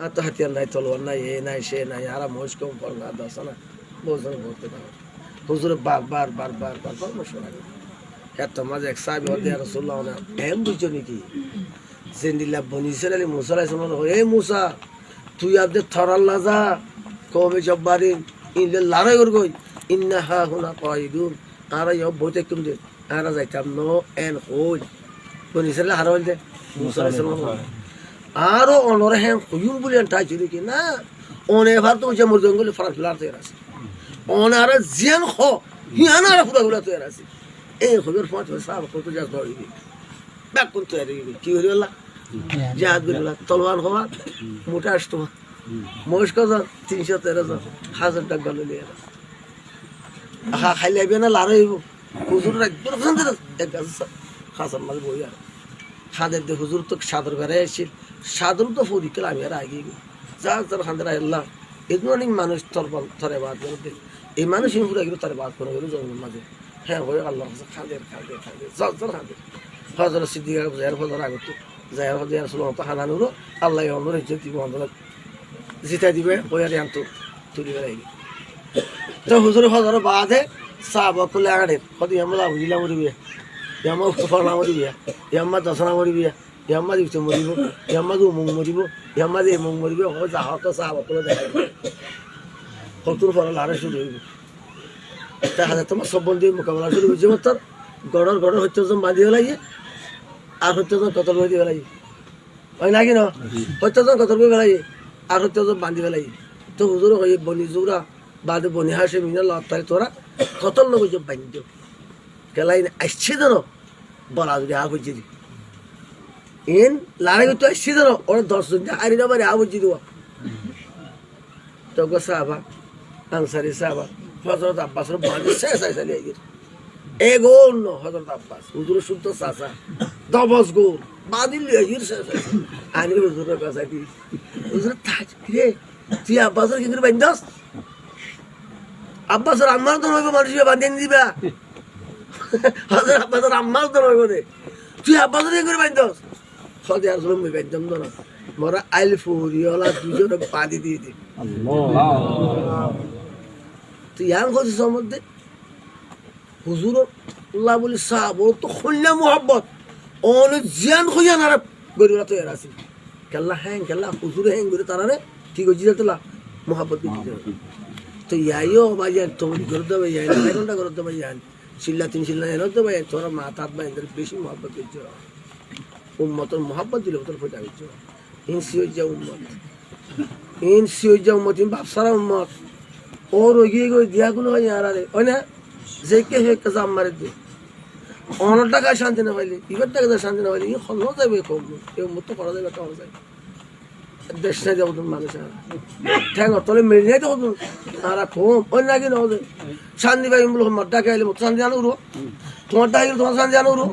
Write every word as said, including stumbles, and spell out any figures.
Añáttu hátiyar nái, tolwar nái, e nái, ce nái, añára moóic koum, folna, dosona, bóut zone bóut kotá hoór. Huzure bar bar, bar bar, bar bar mocuwara goijjé. Héttor mazé ek sáhabi hoódde, "Ya Rosulullah, one eén buijjó niki? Zendilla Boni Israile Musa alaihissalamore hoó, 'E Musa, tui adde tor Allah za, koume jobbarin, iín loi larái gorgói, inna hahuna qaidun, añára iyót boói táikkun de, añára zaitam no'," eén hoóil. Boni Israile haré hoóil de? Musa alaihissalam. Añára onoré héen hoiyúm buli eén tháiccó niki? Na, one efar to uijja mori zaiyum buli fura fura toiyar asé. One añáre ziyán hoó, híyan añára fura fura toiyar así. Ei hoibar fúañti sáhabakkol to jazba ói giyé. Bekkún toiyar ói giyé. Ki goríbolla? Jihad goríbolla. Tolwar hoówa, muthá ancto. Moóic hozon? Tin cót teró zon. Házar dhak bal loiyé. Aha, háile aibá na larái óibo. Huzur ekdom hánde, ek gasór sa-, hasar mazé boói ar. Hánde de huzur to cador berai accíl. Cador to fori kela ami ar aigiyé goi. Zar zar hánde, "Ai Allah, edún onek manúic tor bal-, tore baad goré de. Ei manúic ín fura giyé, tore baad goré giyé zominor mazé." Hé, hoói Allar hañsé hánde, hánde, hánde, zar zar hánde. Hozrot Siddik Akbor zaiyóre fozor agottu, zaiyóre hoódde, "Ya Rosulullah, onór to hánda nuro, Allah ye onóre izzot dibo, onóre zitái dibo," hoói ar yián to tuli félaiye. Te huzure fozoror baade sáhabakkole añçer, hoódde, "Yián mazé Abu Jehel moribo, yián mazé Utba moribo, yián mazé dosona moribo, yián mazé ite moribo, yián mazé umuk moribo, yián mazé emuk moribo," hoói zahók sáhabakkole deháiye. Hottur fore larái cúru óibo. Te házar tomar sof bondi mukabela cúru óiye, mottor goçor goçor hottor zon bañdí félaiye, ar hottor zon kotol gorí di félaiye. Ói naki no? Hottor zon kotol gorí félaiye, ar hottor zon bañdí félaiye. Te huzure hoiye, Boni Zuhra baade Boni Hácem, iín lottai tuáñra kotol no goijjó, bañdó. Kiyólla iín aiccé de no, bola zodi aá foijjé de. Iín larái goittó aiccé de no, óra doc zon de hári no fare, aá foijjé de uá. Te uggwá sáhaba, ansari sáhaba, Hozrot Abbasore bañdí sésai sali aigiyór. Ek goun no, Hozrot Abbas, huzuror cúddo sasa, dobos goun, bañdí loi aigiyór sésai sali. Ani huzuror gosá di, huzur, "Tui, tui Abbasore keéngori bañdós?" Abbasor ammár dóna óibo, manúic iba bañdí aní diba. Hozrot Abbasor ammár dóna óibo de. "Tui Abbasore keéngori bañdós?" Hoódde, "Ya Rosulullah, mui bañdóm dóna. Moré ail fori ola dui zone bañdí diyé de." Allah. Te yián hoódde somot de. Huzurolla buli sáhabar to hoilla muhábbot. One ziyán hoiye yián añára goríbolla toiyar así. Kiyólla héen, kiyólla huzure héen gorí tarare ki goijjé de tolla? Muhábbot goijjé de. Te yián yó bái yián, toblig goródde bái yián, bái yián, cilla tin cilla yián ódde bái yián, tuáñra mat át bái yián dóri beci muhábbot goijjó. Ummotor muhábbot dile bútore foida goijjó. Iín siyoijja ummot. Iín siyoijja ummot, iín baf sára ummot. Ó roi giyé goi, diya gún óiye añárare. Ói na? Zeikka heikka zam mari de. Onor dháka cánti no faile, ibar dháka cánti no faile, iín holla zaibo e koum? E ummot to holla zaibo, holla zaibo. Dec nái de hodún manúic añára. Théngor tole meri nái de hodún. Añára koum, ói na ki no de? Cánti faiyum buli hommot dháka aile mot cánti ano uro. Tuáñr dháka aile tuáñr cánti ano uro.